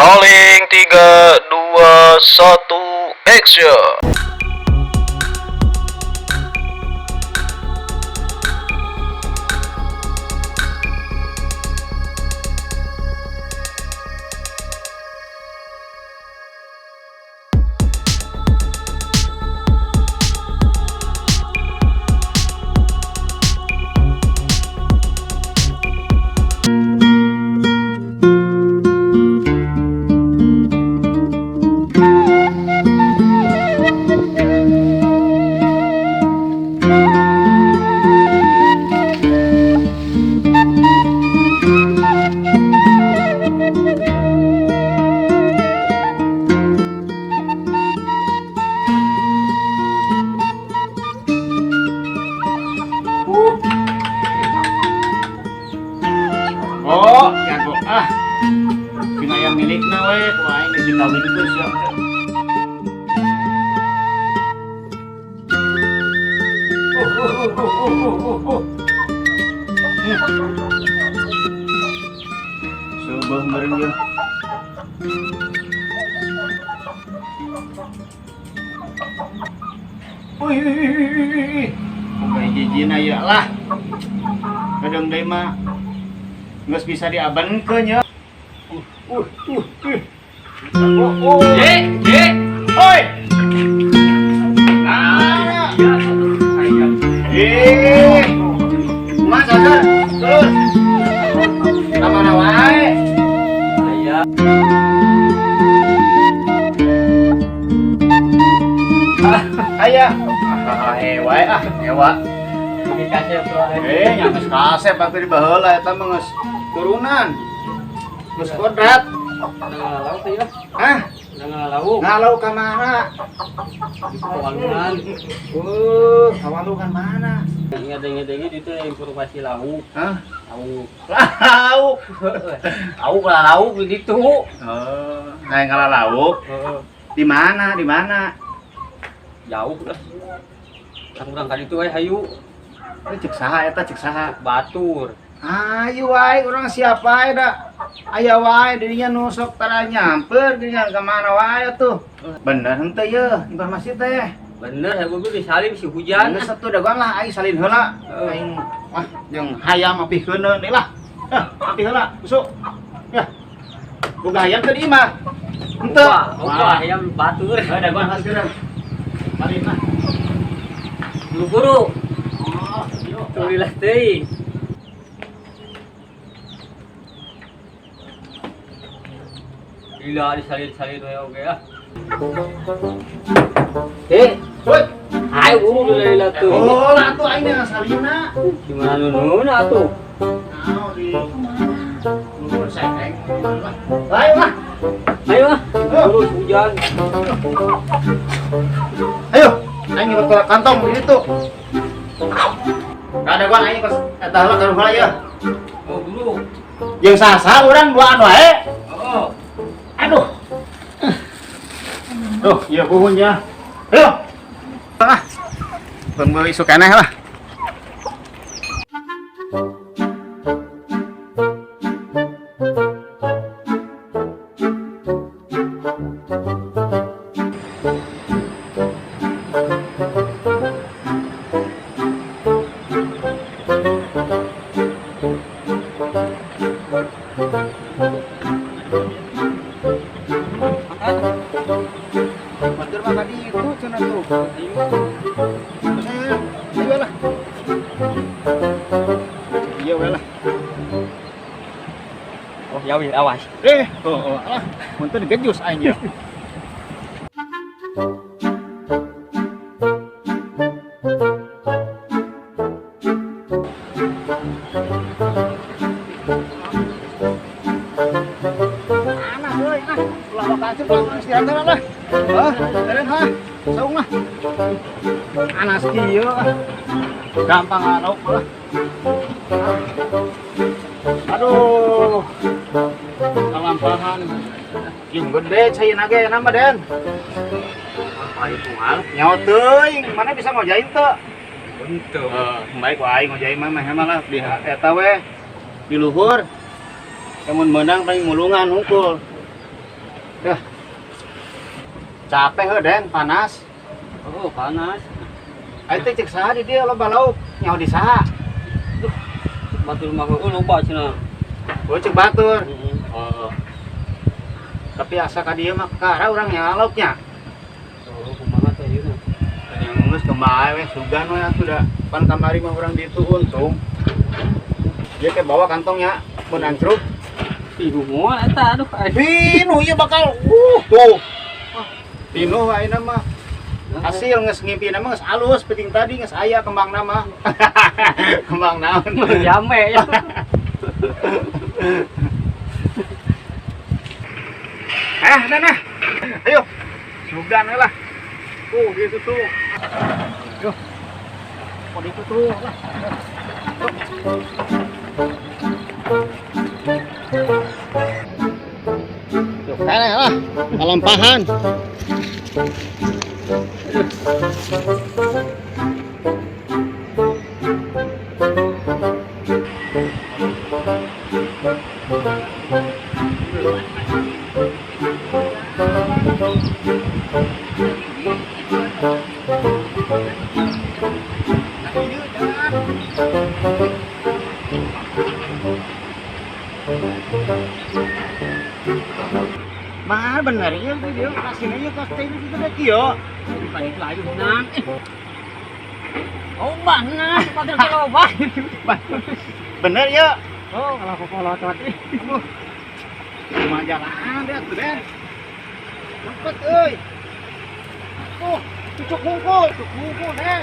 Rolling 3, 2, 1, action. Oh, jago ah. Cuma yang milikna we, ku aing geus dikawinkeun sia. Seubeuh meureun ieu. Wih, boga hiji-hijina ieu lah. Kadang deui mah geus bisa diabankeun nya. Oh, oh. Eh, Oi. Ah. Eh. Mas ada. Terus. Ka mana wae? Aya. Aya. Ah, wae ah, ewa. Ini kasep tuh. Eh, nya geus kasep atuh di baheula eta mah geus turunan. Geus kodrat. Ngalau teh ya. Hah? Ngalau. Ngalau ka mana? Di Pawalungan. Kawalungan mana? Ingat-ingat itu informasi lauk. Hah? Lauk. Lauk. Lauk lah lauk begitu. Oh, hayang ngala lauk. Heeh. Di mana? Di mana? Jauh lah. Urang kali itu we hayu. Eh, cek saha eta, cek saha? Batur. Ayo wae urang siapa wae da. Aya wae dirinya nu sok tara nyamper dirinya ka mana wae tuh. Bener henteu ye informasi teh. Bener, ya gue disalin si hujan. Geus atuh dagoan lah aing salin heula. Aing wah jeung hayam apihkeun deui lah. Hah, api heula, usuk. Ya. Boga hayam teh di imah. Henteu. Wah, ayam batur. Heuh dagoan hasilna. Salin lah. Buru-buru. Oh, yuk. Tulilah teuing. Gila disalin-salin we oge ah. Eh, Woi. ayo buru lila tuh. Oh, lah atuh aing yang salina. Gimana nununa atuh? Nah, di luhur sekeng. Ayo lah. Ayo ah, buru hujan. Ayo, aing nyebat ke kantong di situ. Kada gua aing pas eta heula ka heula ya. Oh, buru. Jeung sasa urang duaan wae. Oh, Aduh. Duh, ieu puhunnya. Ayo. Ah. Pembeuli isuk keneh lah. Batur mah tadi itu cenah tuh. Ayo, ayo lah. Iya we lah. Oh, ya wih, awas. Eh, oh, oh, ah, mun teu digejus aing ya. Anak euy, ah, ulah lokasi ulah istirahat lah. Ah, keren ah. Saung lah. Anas kieu ah. Gampang ah lauk lah. Aduh. Kalampahan. Jeung gede caina ge nama Den. Apa itu hal? Nyawa teuing, mana bisa ngojain teu? Bentuk. Baik wae ngojain mah mah lah di eta we. Di luhur. Lamun meunang paling mulungan hungkul. Dah. Capek heuh Den, panas. Oh, panas. Ayo teh cek saha di dia loba lauk, nyaho di saha? Batur mah heueuh loba cenah. Oh, cek batur. Heeh. Oh. Tapi asa ka dieu mah kakara urang nyaho lauknya. Oh, kumaha teh ieu mah. Yang geus kembae we sugan we atuh da. Pan kamari mah urang ditu untung. Dia teh bawa kantongnya mun ancruk. Ibu moal eta aduh. Pinuh ieu bakal tuh. Pinuh ayeuna mah. Hasil geus ngimpina mah geus alus penting tadi geus aya kembang nama. Kembang naon? Jambe ya. Nah. Ayo. Sugan lah. Tuh gitu tuh. Yo. Kok itu tuh lah. Tuh, kene lah, kalampahan. Mah bener ya dia kasih aja kos teh itu teh kieu. Balik lagi menang. Obah nah, pakai obah. Bener ya. Oh, kalau aku kolot. Cuma jalan deh tuh Den. Cepet euy. Tuh, cucuk hungkul deh.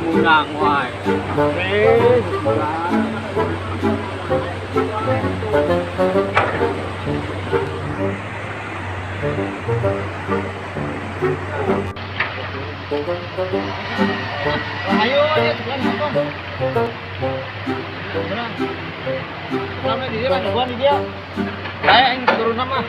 Mundang wae. Ayo, ya sebelah kantong. Benar. Sebelah di dia, nungguan di dia. Saya ingin turun sama.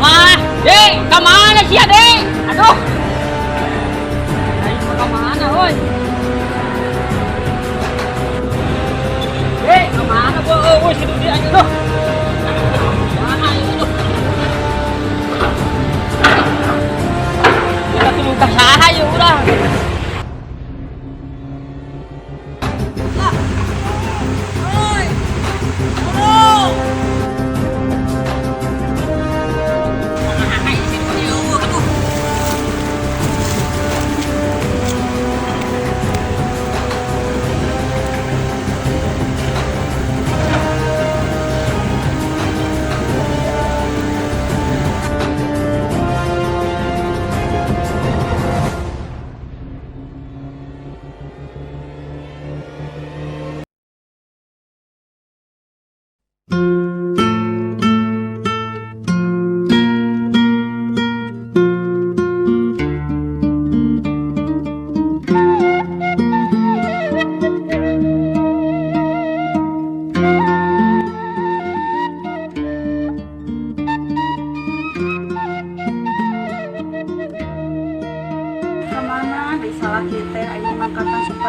Wah, Dek, kemana sih ya, Dek? Aduh. Ayo kemana, woi? Dek, kemana gua? Oh, woi, situ dia aja tuh. Mana ini tuh? Kita tuh luka saha ya udah. Lah. Woi. Tolong.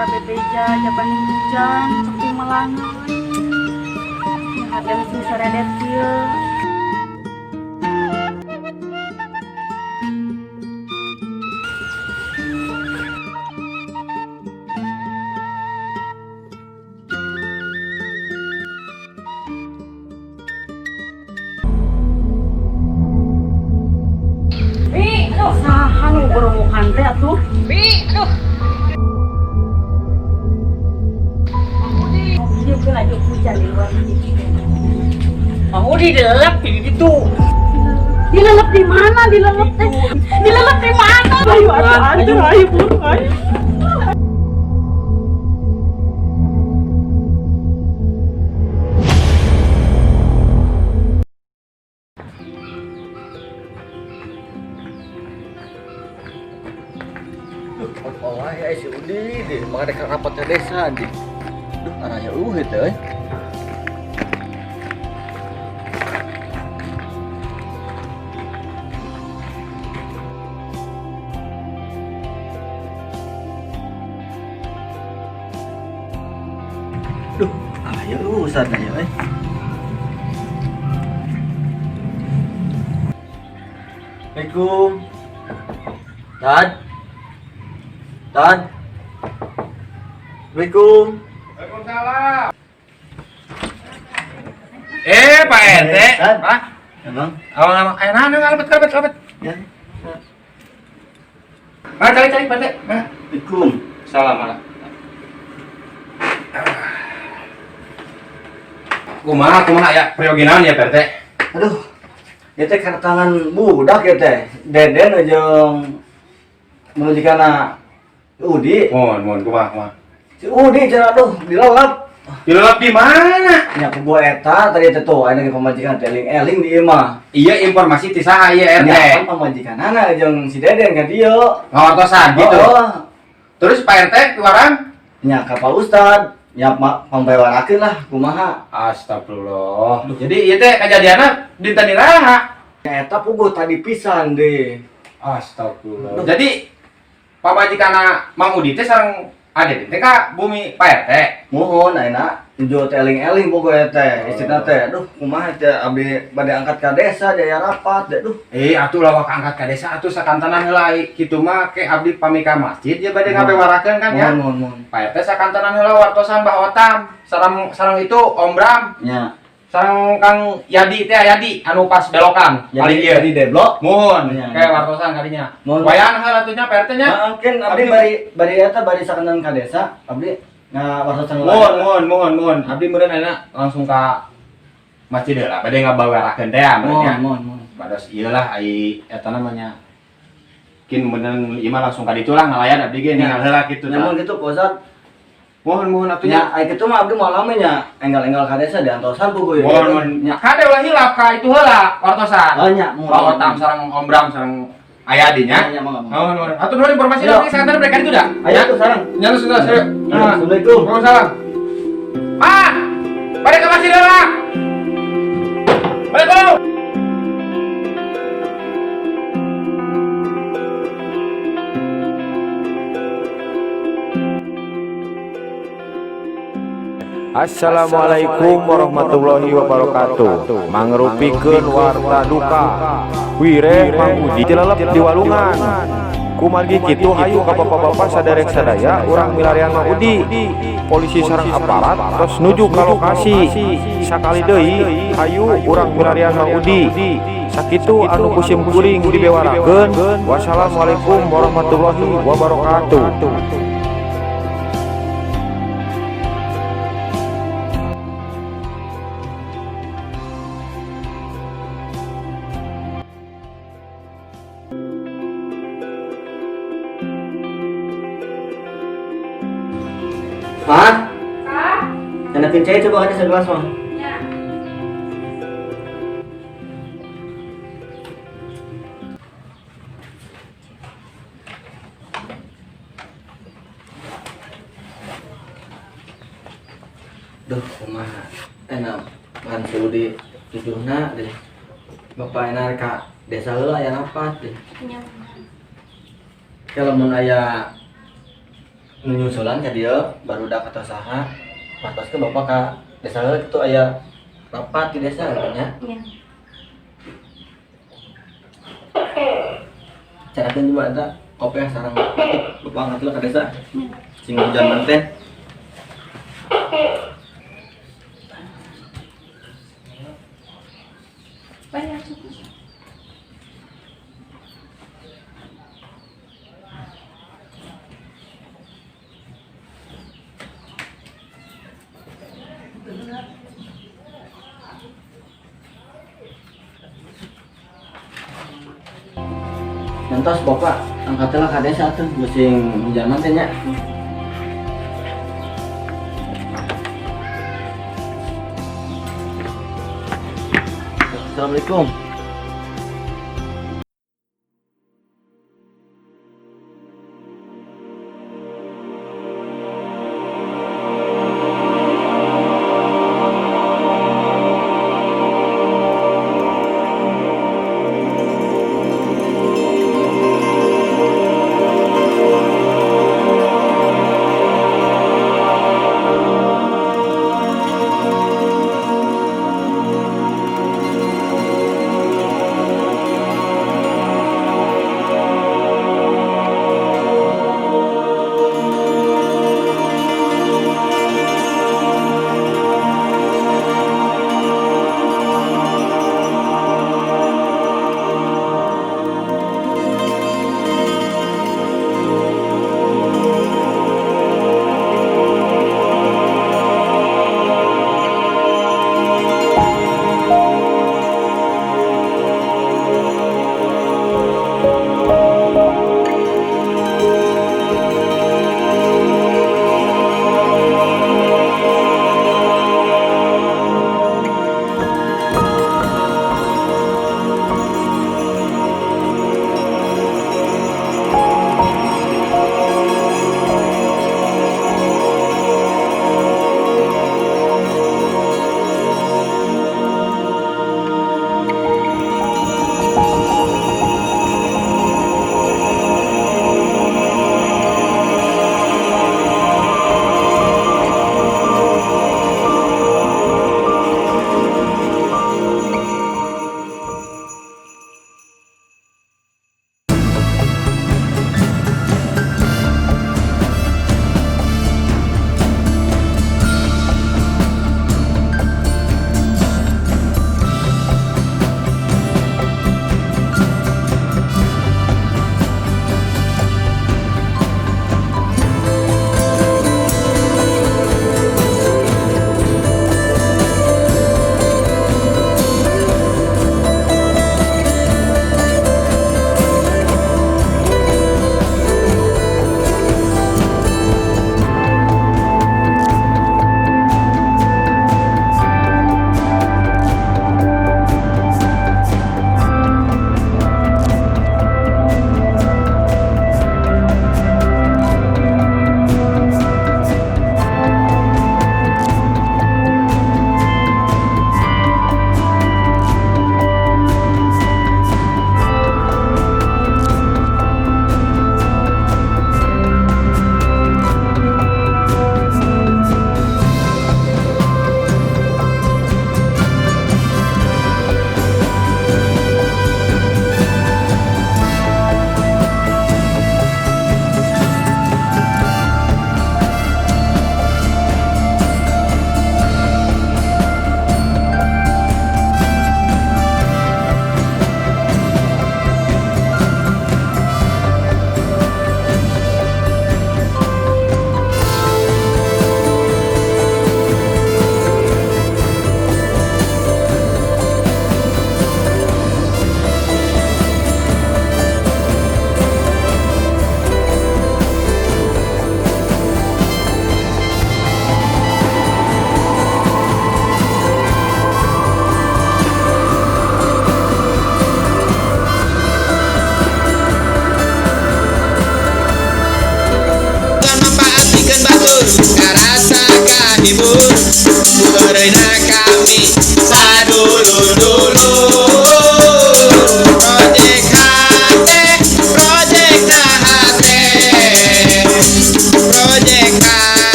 tara bebeja jabanin hujan sepi melangan. Hati sing saredet kieu. Bi, aduh, saha nu borowokan teh atuh? Bi, aduh. Ieu ge laju hujan di luar. Mang Udi dilelep di ditu. Dilelep di mana? Dilelep teh. Dilelep di mana? Ayo atuh anjir, ayo buru ayo. Oh, ya si Udi deh, makanya rapatnya desa deh. Duh, arahnya teh euy. Duh, arahnya sana ya euy. Assalamualaikum. Tad. Tad. Assalamualaikum. Waalaikumsalam. Pak RT. Pak. Emang? Awal nama enak ngalebet kalebet kalebet. Ya. Mana cari cari Pak RT. Mana? Assalamualaikum. Salam mana. Kumaha kumaha ya peryogi naon ya Pak RT? Aduh. Ieu teh kedatangan budak ya teh. Deden jeung menuju kana Udi. Mohon mohon kumaha kumaha. Si Udi cenah aduh dilelep. Dilelep di mana? Nya ku gua eta tadi teh tuh aya pamajikan teh eling-eling di imah. Iya informasi ti saha ieu RT? Nya kan pamajikanana jeung si Deden ka dieu. Ngawartosan gitu. Oh, Terus Pak RT keluaran? Nya ka Pak Ustad, nya pambewarakeun lah kumaha. Astagfirullah. Jadi ieu teh kajadianna dinten iraha. Nya eta puguh tadi pisan deh. Astagfirullah. Jadi pamajikanna Mang Udi teh sareng Ade teh ka bumi Pak RT. Muhun ayeuna nuju teh eling-eling bogo teh istrina teh. Aduh kumaha teh abdi bade angkat ka desa daya rapat deh duh. Atuh lawak angkat ka desa atuh sakantenan heula kitu mah ke abdi pami ka masjid ya bade ngabewarakeun kan ya. Muhun muhun. Pak RT sakantenan heula wartosan Bah Otam sareng sareng itu Om Bram. Nya. Sareng Kang Yadi teh Yadi anu pas belokan paling ieu di deblok. Muhun kayak wartosan kadinya. Wayan heula atuh nya Pak RT nya. Mungkin abdi bari bari eta bari sakantenan ka desa abdi ngawartosan. Muhun muhun muhun muhun abdi meureun ayeuna langsung ka masjid heula bade ngabawarakeun teh meureun nya. Muhun muhun. Bados ieu lah ai eta namanya. Kin meureun ieu mah langsung ka ditu lah ngalayan abdi ge ningal heula kitu. Nya mun kitu Pak Ustad. Mohon mohon atuh nya, ai kitu mah abdi moal lama nya, enggal-enggal ka desa diantosan puguh. Mohon mohon. Nya kade ulah hilap ka itu heula wartosan. Oh nya, mohon. Pak Otam sareng Om Bram sareng Ayadi nya. Nya mangga. Mohon mohon. Atuh nuhun informasi abdi sakantenan mereka itu dah. Ayo tuh sareng. Nya lu sudah serius. Assalamualaikum. Waalaikumsalam. Pak, balik ke masjid heula. Waalaikumsalam. Assalamualaikum warahmatullahi wabarakatuh. Mangrupikeun warta duka. Wireh Mang Udi dilelep di walungan. Kumargi kitu hayu ka bapak-bapak saderek sadaya urang milarian Mang Udi. Polisi sareng aparat tos nuju ka lokasi. Sakali deui hayu urang milarian Mang Udi. Sakitu anu kusim kuring dibewarakeun. Wassalamualaikum warahmatullahi wabarakatuh. Pak? Pak? Enakin cai coba ada segelas mah. Ya. Duh, kumaha enak kan si Udi tujuhna deh. Bapak enak ka desa heula aya rapat deh. Nya. Kalau mun aya Nyusulan ka dieu barudak atau saha martoskeun bapak ka desa heula kitu aya rapat di desa katanya. Iya. Carakeun juga eta kopi sareng batik bapak angkat heula ka desa. Sing hujan man teh. Bayar cukup. Entos bapak angkat heula ka desa atuh sing hujan man teh nya. Assalamualaikum.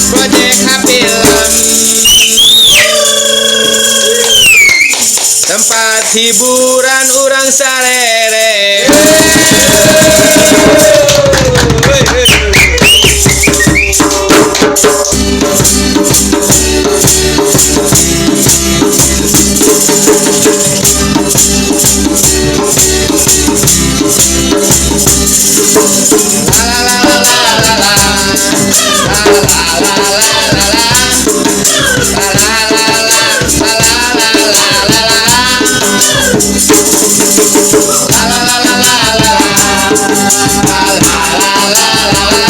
Project film. Tempat hiburan urang sarere. La la la la la la. La la la la la la. La la la la la la la la la. La la la la la la. La la la la la.